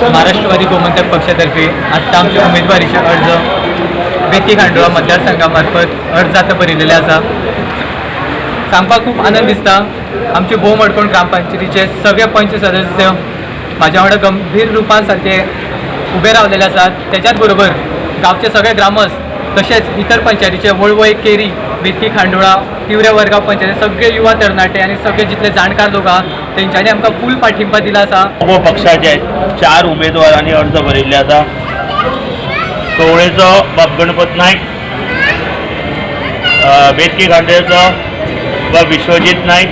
महाराष्ट्रवादी गोमंतक पक्षातर्फे आत्तां आमचे उमेदवारीचे अर्ज बेती खांडोळा मतदारसंघा मार्फत अर्ज आतां भरिल्ले आसा. सांगपाक खूब आनंद दिसता. आमचे भोव मडकण ग्रामपंचायतीचे सगळे पंच सदस्य म्हाज्या वांगडा गंभीर रुपान सारके उबे रावलेले आसात. तेच्याच बरोबर गांवचे सगळे ग्रामस्थ तशेंच इतर पंचायतीचे वळवय, केरी, बेतकी, खांडोळा, तिवरे, वर्गाव पंचायती सगळे युवा तरणाटे आनी सगळे जितले जाणकार लोक आहा तेंच्यांनी आमकां फूल पाठिंबा दिला आसा. मगो पक्षाचे चार उमेदवारांनी अर्ज भरिल्ले आसा. कवळेचो बाब गणपत नायक, बेतकी खांडेचो बाब विश्वजीत नायक,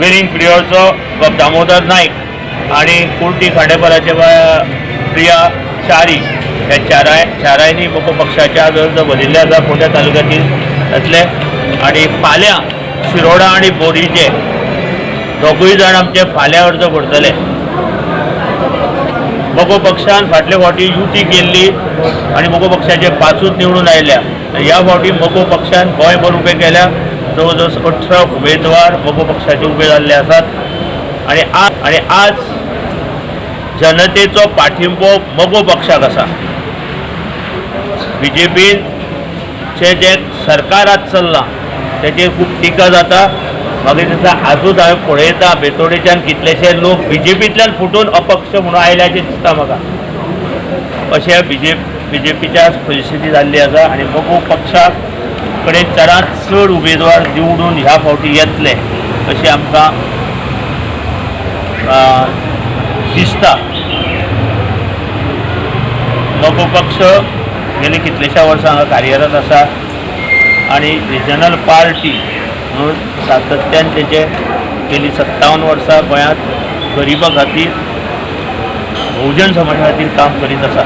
वेरिंग प्रियोळचो बाब दामोदर नायक आनी कुर्टी खांडेपाराचे बा प्रिया च्यारी. ह्या चारांनी मगो पक्षाचे आज अर्ज भरिल्ले आसा फोंड्या तालुक्यातील तातले. आनी फाल्यां शिरोडा आनी बोरीचे दोगूय जाण आमचे फाल्यां अर्ज भरतले. मगो पक्षान फाटले फावटी युती केल्ली आनी मगो पक्षाचे पांचूच निवडून आयल्या. ह्या फावटी मगो पक्षान गोंयभर उबे केल्या. जवळ जवळ 18 उमेदवार मगो पक्षाचे उबे जाल्ले आसात आनी आज जनतेचो पाठिंबो मगो पक्षाक आसा. बीजेपीचे जे सरकार आज चल्लां तेचेर खूब टिका जाता. मागीर दिसा आजूच हांवें पळयता बेतोडेच्यान कितलेशे लोक बीजेपींतल्यान फुटून अपक्ष म्हणून आयल्याचे दिसता म्हाका. अशें बीजेपीच्या परिस्थिती जाल्ली आसा आनी मगो पक्षा कडेन चडांत चड उमेदवार निवडून ह्या फावटी येतले अशें आमकां दिसता. मगो पक्ष गेली कितल्याश्या वर्सां हांगा कार्यरत आसा आनी रिजनल पार्टी म्हणून सातत्यान तेजे गेली 57 वर्सां गोंयांत गरिबा खातीर, बहुजन समाजा खातीर काम करीत आसा.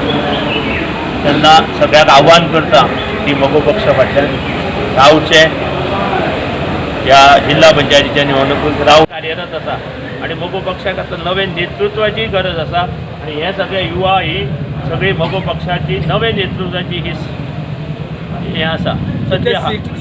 तेन्ना सगळ्यांक आव्हान करता की मगो पक्षा फाटल्यान रावचें, ह्या जिल्हा पंचायतीच्या निवडणुकीत राव कार्यरत आसा आनी मगो पक्षाक आतां नवें नेतृत्वाची गरज आसा आनी हे सगळे युवा ही सगळी मगो पक्षाची नवे नेतृत्वाची ही हें आसा सध्या.